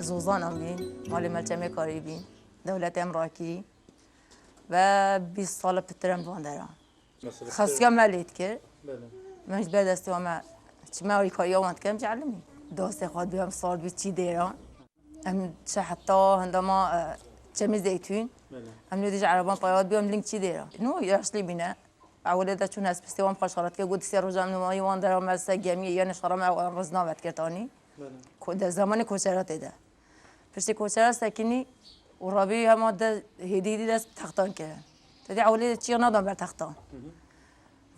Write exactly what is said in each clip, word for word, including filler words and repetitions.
Zozan em bîn, malê me li Çemê Karî bîn, dewletê em rakî ve bîst sal pitir em van dera. Mesela Xesiya me lê dikir. Belê. Min ji ber destê wan me çi me alîkariya wan dike, em jî elimî. Dostê xwe dibî em sal dibî çî dêra. Em çi heta hindama, e, Çemê Zeytûn. Belê. Em lê dî ji ereban peyda dibî em ling çî dêra. No, yaşlî bîne. Ewilê de çûn hespistê wan xwe şaret kir, got, "Di sê roja em nimayî wan dera me ser gemiyê, yanî şara me ew riz navet kir tanî." Belê. Ko-, de zemanê koçeratê de. Piştî koçera sekinî û rabî hema de hêdî hêdî dest textan kirin. Te dî ewilê de çî nadan ber textan. Hı hı.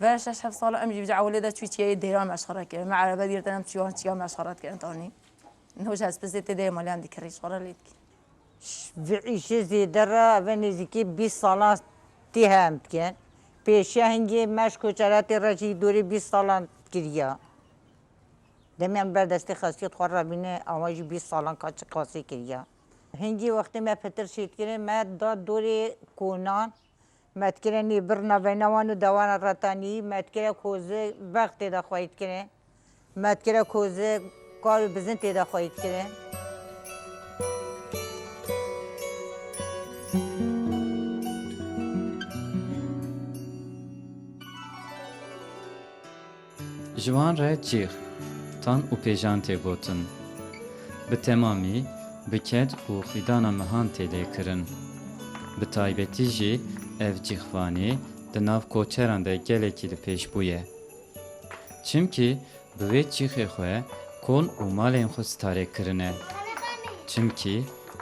Ve şeş heft sala em jî vêca ewilê de çû çiyayê dêran meşxere kirin. Me erebe dîrtin em çiyan çiya meşxere kirin tanî. No ji hespistê tê de malê em dikirî şara lê dikir. Vî îşê zêde re eve nêzîkî bîst salan tê hem dikin. Pêşiya hingê me ji koçeratê re jî dorê bîst salan kiriya. Demê em ber destê xesiyet xwe re bîne, awa jî bîst salan ka çi qasî kiriya. Hingî wextê me pitir çêdikirê, me da dorê konan, me dikire nî bir naveyna wan û dewana retanî, me dikire koze bex tê de xweyî dikire. Me dikire koze kar û bizin tê de xweyî dikire. Ji wan re cîx, tan û pêjan tê gotin. Bi temamî bi ked û xwîdana mehan tê lêkirin. Bi taybetî jî ev cîxvanî di nav koçeran de gelekî li pêş bûye. Çimkî bi wê cîxê xwe kon û malên xwe starê kirine. Çimkî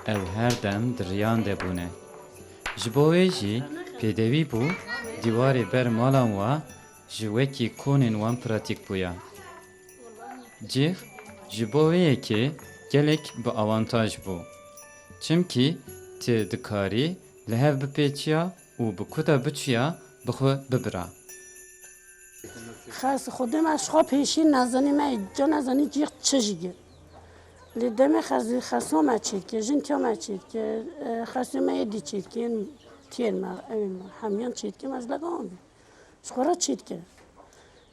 ew her dem di riyan de bûne. Ji bo wê jî pêdewî bû dîwarê ber malan wa ji wekî konên wan pratîk bûya. Cîx ji bo wê yekê gelek bi awantaj bû. Çimkî tu dikarî li hev bipêçiya û bi kuta biçiya bi xwe bibira. Xes, Xwedê me ji xwe pêşî nezanî, me ca nezanî cîx çi jî gir. Lê demê xes, xesû me çêdike, jin tiya me çêdike, e, xesû me yê dî çêdike, yên tiyên me, ewên me, hemiyan çêdike, me ji legawan bî. Ji xwe re çêdike.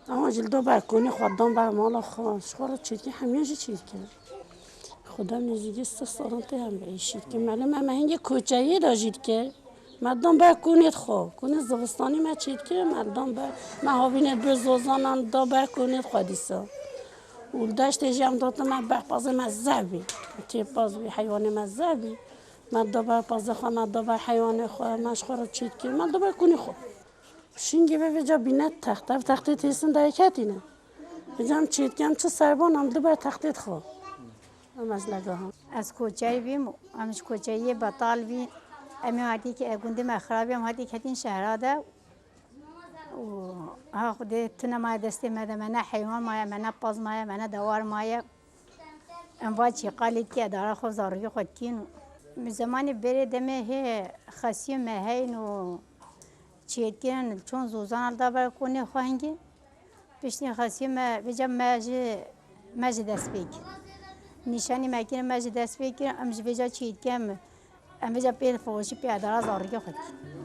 Ama jî li do ber konê xwe dan ber mala xwe. Ji xwe re çêdike, hemiyan jî çêdike. Xwedem nêzîkî sih salan tê em bi êşî dike. Melûm e, me hingê koçeyê de jî dike. Me dan ber konê xwe. Konê zivistanî me çêdike, me dan ber, me havînê bi zozanan da ber konê xwe dîsa. Û li deştê jî em datin me ber pazê me zeh bî. Tê paz bî, heywanê me zeh bî. Me da ber pazê xwe, me da ber heywanê xwe, me ji xwe re çêdike, me da ber konê xwe. Şingê ve vêca bîne text. Ev textê têsin dayê ketîne. Vêca em çêdike, em çi serban, em dibe textê dixwe. Em ez legaha. Ez koçeyî bîm, em ji koçeyiyê betal bîn. Em ê hatî ke gundê me xirab bî, em hatî ketîn şehra de. Û ha Xwedê tune maye destê me de, me ne heywan maye, me ne paz maye, me ne dewar maye. Em va çîqa lê dike edara xwe zarokê xwe dikîn û min zemanê berê demê hê xesiyê me heyn û çêdikên çon zozana li da ber konê xwe hingî. Piştî xesiyê me vêca me jî, me jî dest pê kir. Nîşanî me kirin, me jî dest pê kir, em ji vêca çêdikin. Em vêca pê difiroşî, pê edara zarokê xwe dikî.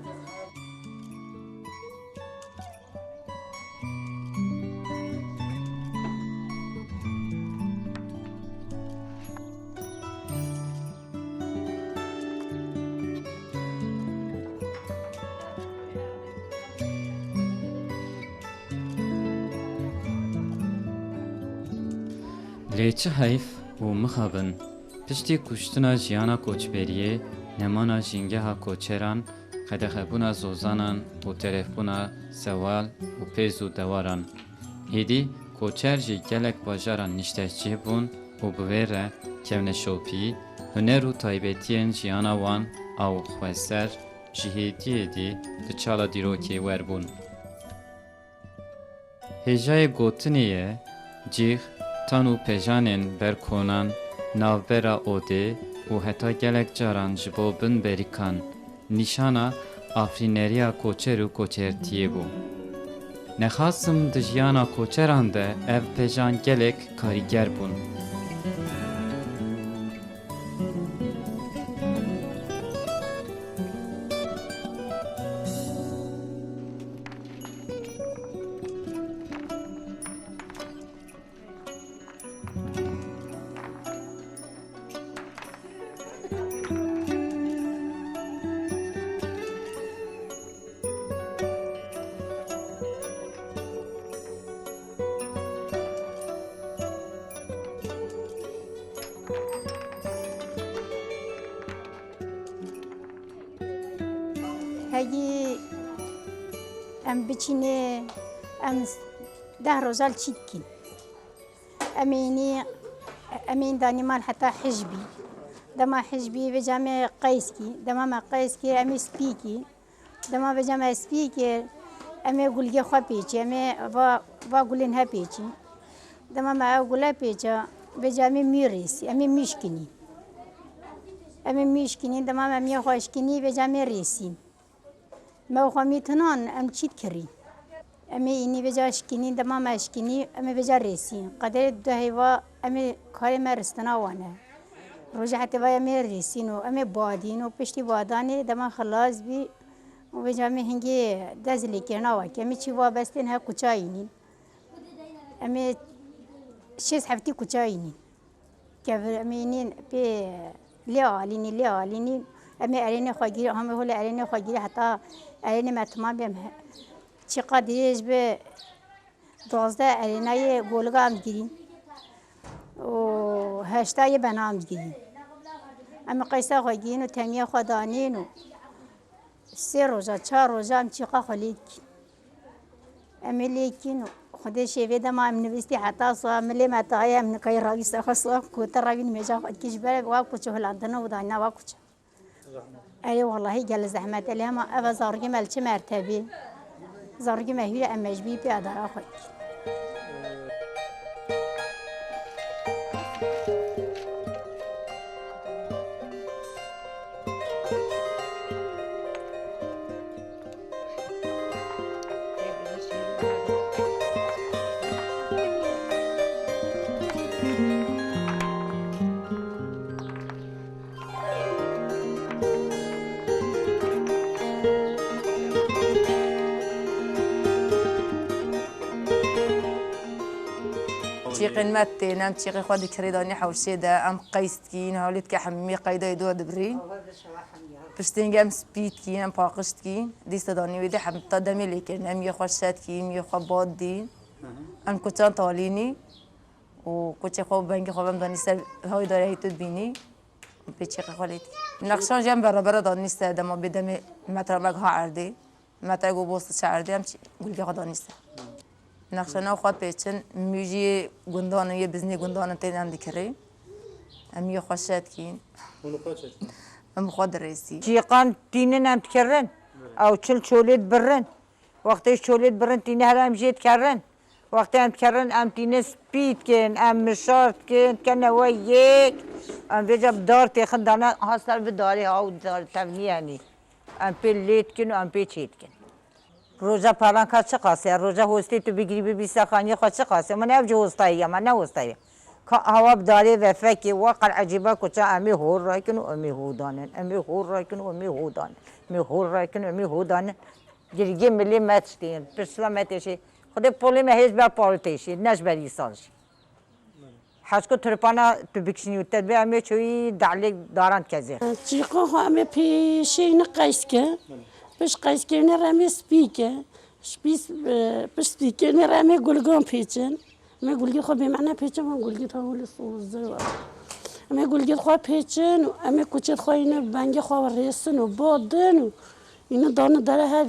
Lê çi heyf û mixabin. Piştî kuştina jiyana koçberiyê, nemana jîngeha koçeran, qedexebûna zozanan û terefbûna sewal û pêz û dewaran, hêdî koçer ji gelek bajaran niştecih bûn û bi vê re kevneşopî, huner û taybetiyên jiyana wan a xweser ji hêdî hêdî di çala dîrokê wer bûn. Hêjayê gotinê ye, cîx, tan û pejanên ber konan Navbera odê û heta gelek caran ji bo bin berikan nîşana afirîneriya koçer û koçertiyê bû. Nexasim di jiyana koçeran de ev pejan gelek karîger bûn. Hegî em biçînê, em deh roja li çî dikîn. Em ê înî, em ê danî mal heta hij bî. Dema hij bî, vêca em ê qeys kî. Dema me qeys kir, em ê spî kî. Dema vêca me spî kir, em ê gulgê xwe pêçî. Em ê va, va gulên he pêçî. Dema me ev gule pêça, vêca em ê mî rêsî. Em ê mî şkinî. Em ê mî şkinî, dema me miyê xwe şkinî, vêca em ê rêsî. Me û xwe mî tinan, em çî dikirî. Em ê înî vêca şikînî, dema me şikînî, em ê vêca rêsî. Qederê du heyva, em ê karê me ristina wan e. Rojê hetê va em ê rêsîn û em ê badîn û piştî badanê dema xilas bî û vêca em ê hingê dest lêkirina wekî. Em ê çî va bestên he kuça înîn. Em ê şêst heftî kuça înîn. Kevir em ê înîn pê lê alînî, lê alînî. Em ê erênê xwe girî, hemê holê erênê xwe girî heta erênê me timam bê. Em he-, çîqa dirêj bi duwazdeh erênayê goliga em digirîn. Û heştayê bena em digirîn. Em ê qeysa xwe girîn û temiyê xwe danîn û sê roja, çar roja em çîqa xwe lê dikîn. Em ê lêkîn û Xwedê şêvê dema em nivîstî heta siwa milê me taye em nikayî rawî ser xwe siwa ku te rawî nimêja xwe dikî ji ber wa kuçe hilandina û dayna wa kuçe. Erê wellahî gelek zehmet e lê hema ev e zarokê me li çi mertebî. Zarokê me hûre em mecbûrî pê adara xwe dikîn. Çîqên me tên, em çîqê xwe di kirê danî hewşê de, em qeys dikîn, hewlê dike hemî qeyda yê dû dibirîn. Piştê hingê em spî dikîn, em paqij dikîn. Dîsa danî wê dê heta demê lê kirin. Em yê xwe şe dikîn, em yê xwe bad dîn. Em kuçan talînî û kuçê xwe û bengê xwe em danî ser hawî darê heytû dibînî. Pê çêqê xwe lê dikî. Nexşan jî em berabera danî ser dema bê demê metra mek ha erdê. Metre go bost çi erdê em çi gulgê xwe danî ser. Nexşana xwe pêçin, mûjiyê gundan û yê biznê gundan tên em dikirê. Em yê xwe şe dikîn. Hûn xwe çi dikin? Em xwe dirêsî. Çîqan tînin em dikirin. Ew çil çolê dibirin. Wextê çolê dibirin tîne here em jê dikerin. Wextê em dikerin em tîne spî dikin, em mişar dikin, dikene we yek. Em vêca bi dar têxin dane ha ser bi darê ha û dar tevnî henî. Em pê lê dikin û em pê çê dikin. Roja palanka çi qas e? Roja hostê tu bigirî bibî ser xaniyê xwe çi qas e? Min ev jî hostayî ye, me ne hostayî. Ka awa bi darê ve fekê we qel ecîba kuça em ê hor rakin û em ê hû danin. Em ê hor rakin û em ê hû danin. Em ê hor rakin û em ê hû danin. Girgê milê me tiştê yin. Pirsila me têşê. Xwedê polê me hêz ber paro têşê. Ne ji ber îsal jî. Hezko tirpana tu bikişînî û te dibê em ê çoyî dehlê daran dikezê. Çîqan xwe em ê pêşê ne qeys ke. Piş qeyskirine re em ê spî ke. Spî, e, piş spîkirine re em ê gulgan pêçin. Em ê gulgê xwe bêmane pêçin, van gulgê ta wile soze wa. Em ê gulgê xwe pêçin û em ê kuçê xwe yine bengê xwe rêsin û badin û yine dane dere her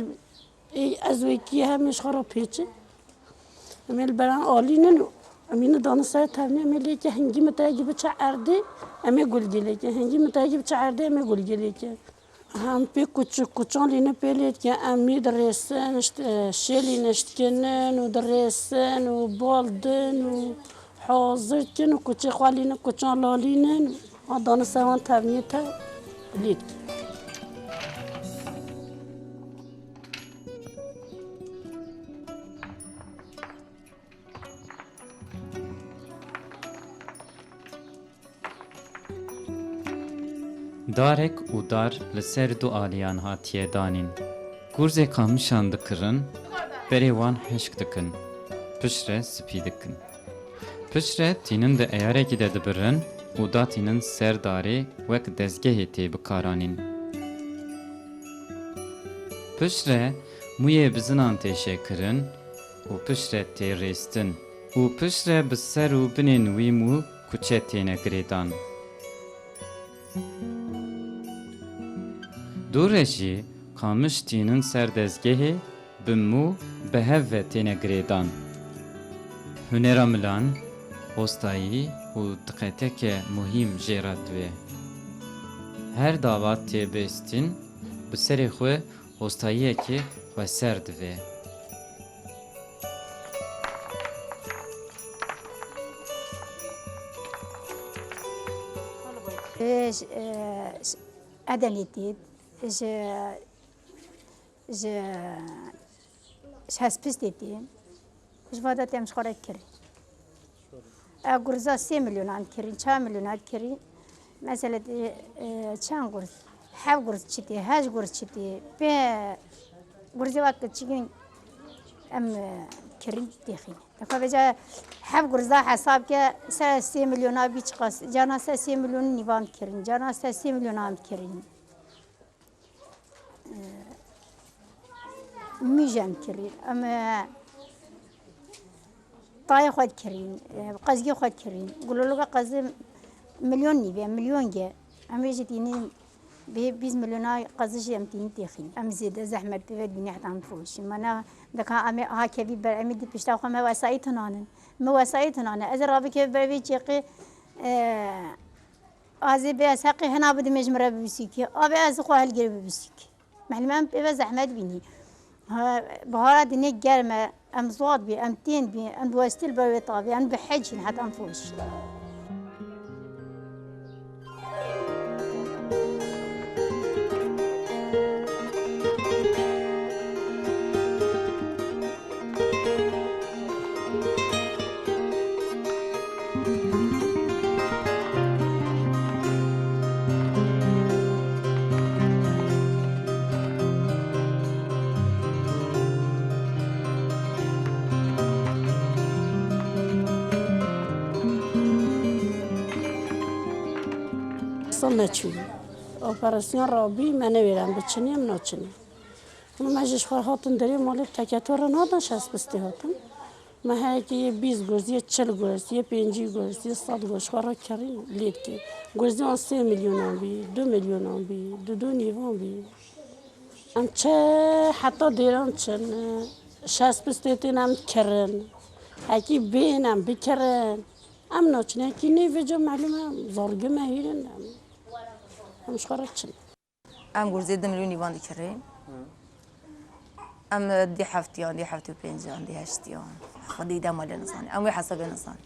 Ê, ez wekî hemê ji xwe re pêçin. Em ê li beran alînin û em ê dane ser tevnê, em ê lêke hingî min teyekî biçe erdê, em ê gulgê lêke. Hingî min teyekî biçe erdê, em ê gulgê lêke. Em pê kuçik, kuçan lîne pê lê dike, em nî dirêsin, şt-, şêlîne ştikinin û dirêsin û bal din û Hazir dikin û kuçê xwe lînin, kuçan lalînin, a dane ser wan tevniyê te lî dikin. Darek û dar li ser du aliyan hatiye danîn. Gurzê qamişan dikirin, berê wan hişk dikin, piştre spî dikin. Piştre tînin di eyarekî de dibirin û datînin ser darê wek dezgehê tê bikaranîn. Piştre mûyê bizinan tê şêkirin û piştre tê rêstin û piştre bi ser û binên wî mû kuçe têne girêdan. Dû re jî qamiş tînin ser dezgehê, bi mû bi hev ve têne girêdan. Hunera milan, hostayî û diqeteke muhîm jê re divê. Her dava tê bêstin, bi serê xwe hostayiyekê xweser divê. Ji, e, ji Edenîtî, ji, ji, ji Hespistîtî, ji va de em ji xwe re kirî. E, gurza sê milyonan kirîn, çar milyonan kirîn. Mesela, e, çend gurz? Heft gurz çitî, heşt gurz çitî, pê gurzê wek çikin em, e, kirîn têxîn. Deka vêca heft gurza hesab ke ser sê milyona bî çiqas, cana ser sê milyon nîvan kirîn, cana ser sê milyonan kirîn. Mîjen kirîn, em, e, tayê xwe dikirîn, e, qezgê xwe dikirîn. Gulologa qezê milyon nîve, milyon ge. Em ê jî tînin bê bîst milyona qezê jî em tînin têxîn. Em zêde zehmet pê ve dîne hetan firoşîn. Me ne deka em ê aha kevî ber, em ê di pişta xwe me wesayî tunanin. Me wesayî tunane. Ez ê rabike ber vê çêqê, e, Azê bê ez heqê hena bidimê ji min re bibîsîkî. Avê ez xwe hilgirê bibîsîkî. Mehlime em pê ve zehmet bînî. Ha, bihara dinê germ e, em zad bî, em tên bî, em bi westî li ber wê tavê, em bi hecîn heta em firoşîn. Sal neçûyî. Operasyon rabî, me newêran biçinê, em naçinê. Hûn me ji xwe hatin derê malê teketor re nadin şeş pistê hatin. Me heyekî yê bîst gurz, yê çil gurz, yê pêncî gurz, yê sed gurz xwe re kerî lê dikê. Gurzê wan sê milyonan bî, du milyonan bî, du du nîvan bî. Em çi heta dêran çin, şeş pistê tên em kirin. Hekî bên em bikirin. Em naçin, hekî nê vêca melûm e, zargê me hîrin em. Em ji xwe re çin. Em gurzê du milyon nîvan dikirîn. Em dî heftiyan, dî heftê û pêncan, dî heştiyan. Xwedî dema lê nizanî. Em wê hesabê nizanî.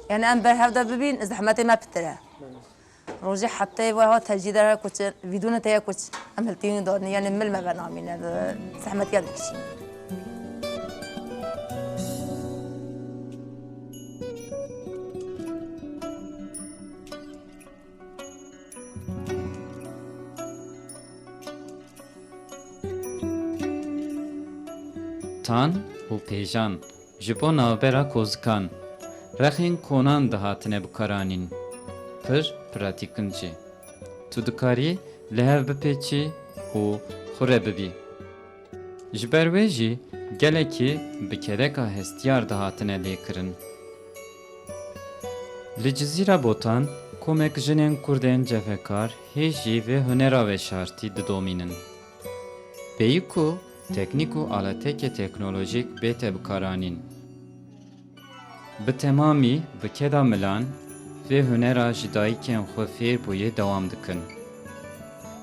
Yani em ber hev de bibîn, zehmetê me pitir e. Rojê hetê we ha tecî dere kuçin, vîdûne teye kuç. Em hiltîyûn darîn, yani mil me venamîne, zehmetiya dikişîn. Tan û pêjan ji bo navbera kozikan, rexên konan dihatine bikaranîn. Pir pratîk in jî. Tu dikarî li hev bipêçî û xure bibî. Ji ber wê jî gelekî bi kedeka hestiyar dihatine lêkirin. Li Cizîra Botan komek jinên kurdên cefekar hê jî vê hunera veşartî didomînin. Pêyî ku teknîk û aleteke teknolojîk bête bikaranîn. Bi temamî bi keda milan vê hunera ji dayikên xwe fêr bûyê dewam dikin.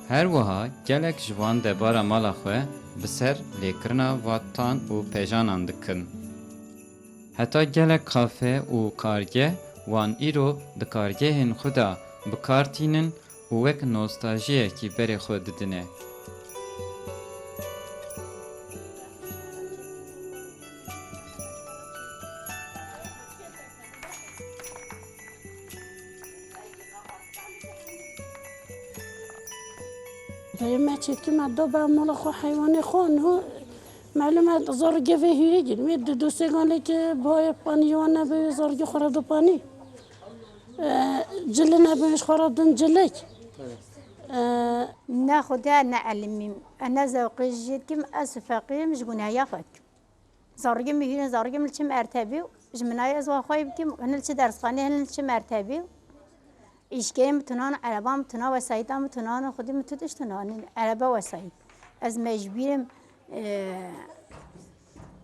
Her wiha gelek ji wan debara mala xwe bi ser lêkirina vatan û pejanan dikin. Heta gelek kafe û kargeh wan îro di kargehên xwe de bi kar tînin û wek nostaljiyekî berê xwe didine. Berê me çêdikî me da ber mala xwe heywanê xwe niha melûm e zargê vê hûyê gîn. Wê di dosê ganê ke bayê panî wan nebe zargê xwe re da panî. E, cilê nebe ji xwe re din cilek. E, Ne xwedê ne elimîm. E ne zewqê jê dikim, ez feqîrim ji gunehiya xwe dikim. Zarokê min hîrin, zarokê min li çim ertebî û ji min nayê ez wa xweyî bikim, hin li çi dersxanê, hin li çim ertebî û îşkeyên min tunan, ereba min tuna, wesayîta min tunan, xwedî min tu tişt tunan, erebe wesayît. Ez mecbûr im, e,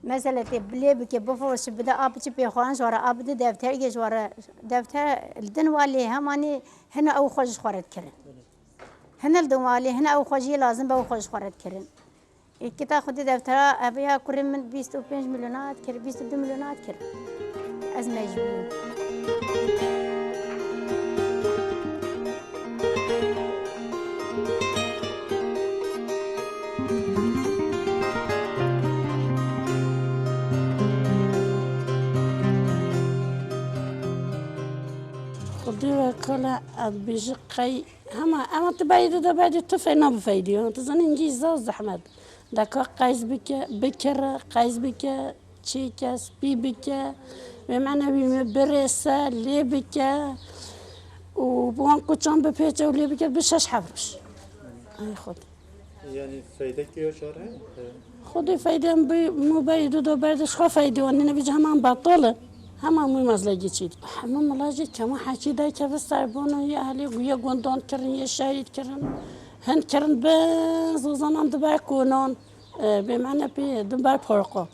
mesela tê bilê bike, bifiroşi, bide a biçi pêxwarin ji wara, a bide deftergê ji wara, defter li din wa lê hemanî hina ew xwe ji xwe re dikirin. Hina li din wa lê hina ew xwe jî lazim be ew xwe ji xwe re dikirin. Ê, kita xwedî deftera ev ya kurê min bîst û pênc milyona hat kir, bîst û du milyona hat kir. Ez mecbûr im. Xwedê wekala ez bêjim qey hema, hema tu berî dide berî tu fê nabifeydî. Tu zanî hingî zaf zehmet. Deka qeys bike, bikire, qeys bike, çêke, spî bike, wê mene wî me birêse, lê bike û bi wan kuçan bipêçe û lê bike bi şeş heft roj. Ay Xwedê. Yanî feydekî yo çare? Xwedê feyde em bi mobelî du do berdiş xwe feyde wan nîne vî heman betal e. Heman mû mezlegî çî. Hemû milajî kema heçî dayke vi serbona yê ehlê yê gundan kirin, yê şehîd kirin. Hin kirin bi zozanan dibe konan. E, bê mene pê dibe porqo.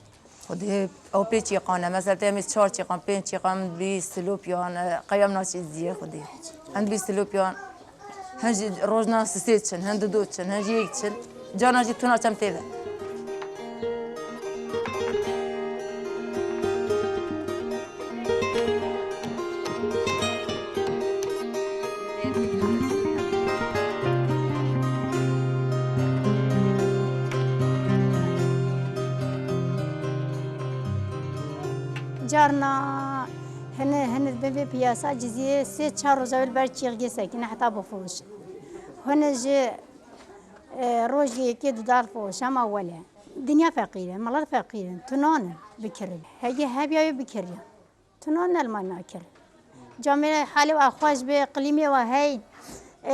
Xwedê ew pê çîqan e. Mesela te em ê çar çîqan, pênc çîqan, em bî silopyan, e, qey em naçî ziyê Xwedê. Em bî silopyan, hin jî rojna sisê çin, hin dido çin, hin jî yek çin. Cana jî tuna çem tê ve. Carna hene, hene bi vê piyasa ciziyê sê çar roja wê li ber çîxgê sekine heta bifiroşin. Hene ji, e, rojê yekê duda difiroşe, hema wele. Dinya feqîr e, milet feqîr in, tunan in bikirin. Hegê hebya wê bikiriyan. Tuna nelma nakirin. Camêrê halê wa xweş be, qilîmê wa hey,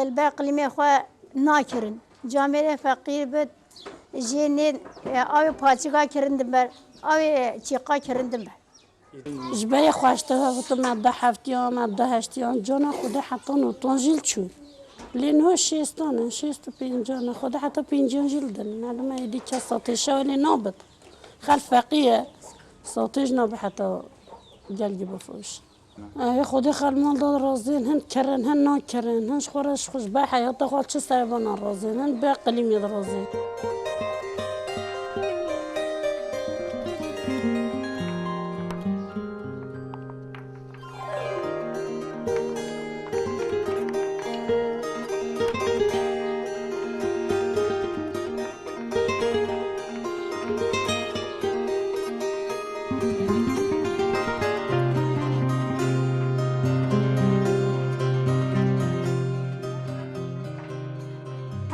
li ber qilîmê xwe nakirin. Camêrê feqîr bi, jê nê, e, avê paçika kirin din ber, avê çîqa kirin din ber. Ji berê xweştir hebû tu me da heftiyan, me da heştiyan, cana Xwedê heta notan jî li çû. Lê niha şêstan e, şêst û pêncan e, Xwedê heta pênciyan jî li din. Melûm e êdî kes satê şewê lê nabit. Xelk feqîr e, satê jî nabe heta gelgî bifiroşin. Ê Xwedê xelk mal da razîn, hin kirin, hin nakirin, hin ji xwe re ji xwe ji ber heyata xwe çi serbana razîn, hin ber qilîmê de razîn.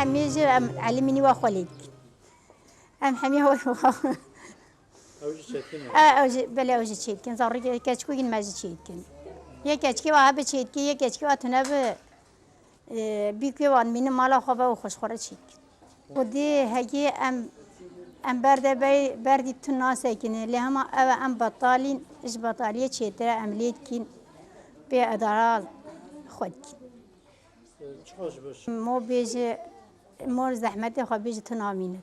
Hemî jî em elimînî wa xwe lê dikin. Em hemî wa. Ew jî çêdikin mi? E, ew jî, belê ew jî çêdikin. Zarokê keçikogîn me jî çêdikin. Yê keçikê wa hebe çêdikî, yê keçikê wa tune bi, e, bîkê wan mînin mala xwe ve û xwe ji xwe re çêdikin. Xwedê hegê em, em berde bey, berdî tu nasekine. Lê hema ew e em betalîn, ji betaliyê çêtir e em lê dikîn. Pê edara xwe dikîn. Çiqa ji bo şi? Mo bêje, mo zehmetê xwe bêje tu namînit.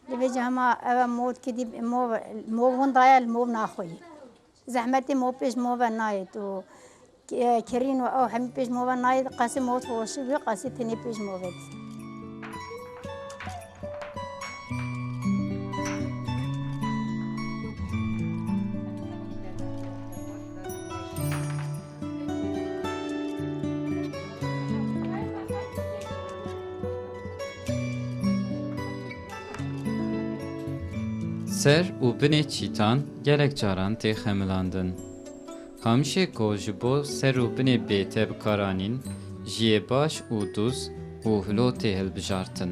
Li vê cihema ev e mo kidî mo, mo winda ye, li mo naxweyî. Zehmetê mo pêş mo ve nayêt û, e, kirîn û ew hemî pêş mo ve nayêt, qasê mo hoşî bû, qasê tenê pêş mo ve dî. Ser û binê çîtan gelek caran tê xemilandin. Qamişê ku ji bo ser û binê bête bikaranîn, ji yê baş û dûz û hilo tê hilbijartin.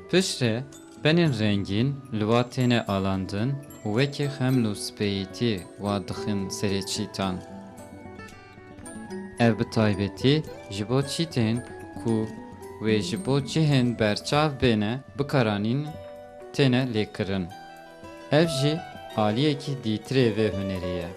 Piştre penên rengîn li wa têne alandin û wekî xeml û speyîtî wa dixin serê çîtan. Ev bi taybetî ji bo çîtên ku wê ji bo cihên berçav bêne bikaranîn têne lêkirin. Ev jî aliyekî dîtirê vê hunerê ye.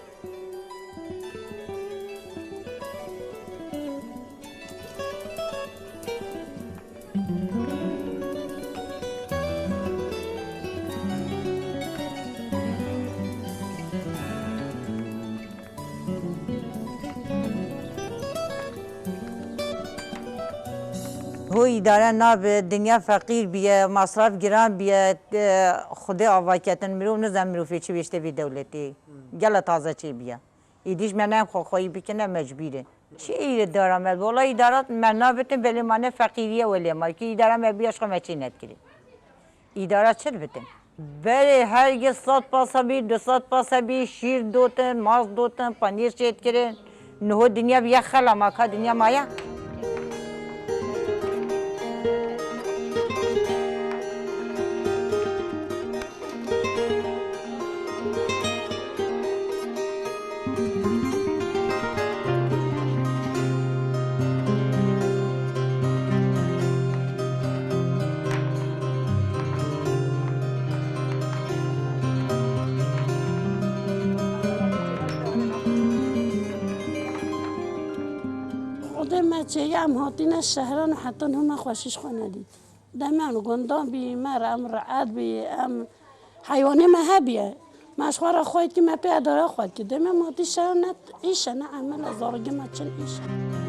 Ho îdare nabe, dinya feqîr biye, masraf giran biye, e, Xwedê avaketin, mirov nizan mirovê çi wêşte vê dewletê. Gela taze çê biye. Îdî ji me ne em xwe xweyî bikin, em mecbûr in. Çi îdara me? Wala îdarat me nabitin, belê ma ne feqîriye welê ma. Ki îdara me biya ji xwe me çê nedikirî. Îdara çi dibitin? Berê her gi sed pasa bî, du sed pasa bî, şîr dotin, mast dotin, panîr çêdikirin. Niho dinya biya xela ma ka dinya maya. Xwedê me çêye em hatîne şehran û heta niha me xweşî ji xwe nedît. Demê em li gundan bî, me re em rehet bî, em heywanê me hebiye. Me ji xwe re xwedî me pê edara xwe dikir. Demê em hatî şehran ne îş e, ne emel e, zarokê me çin îş e.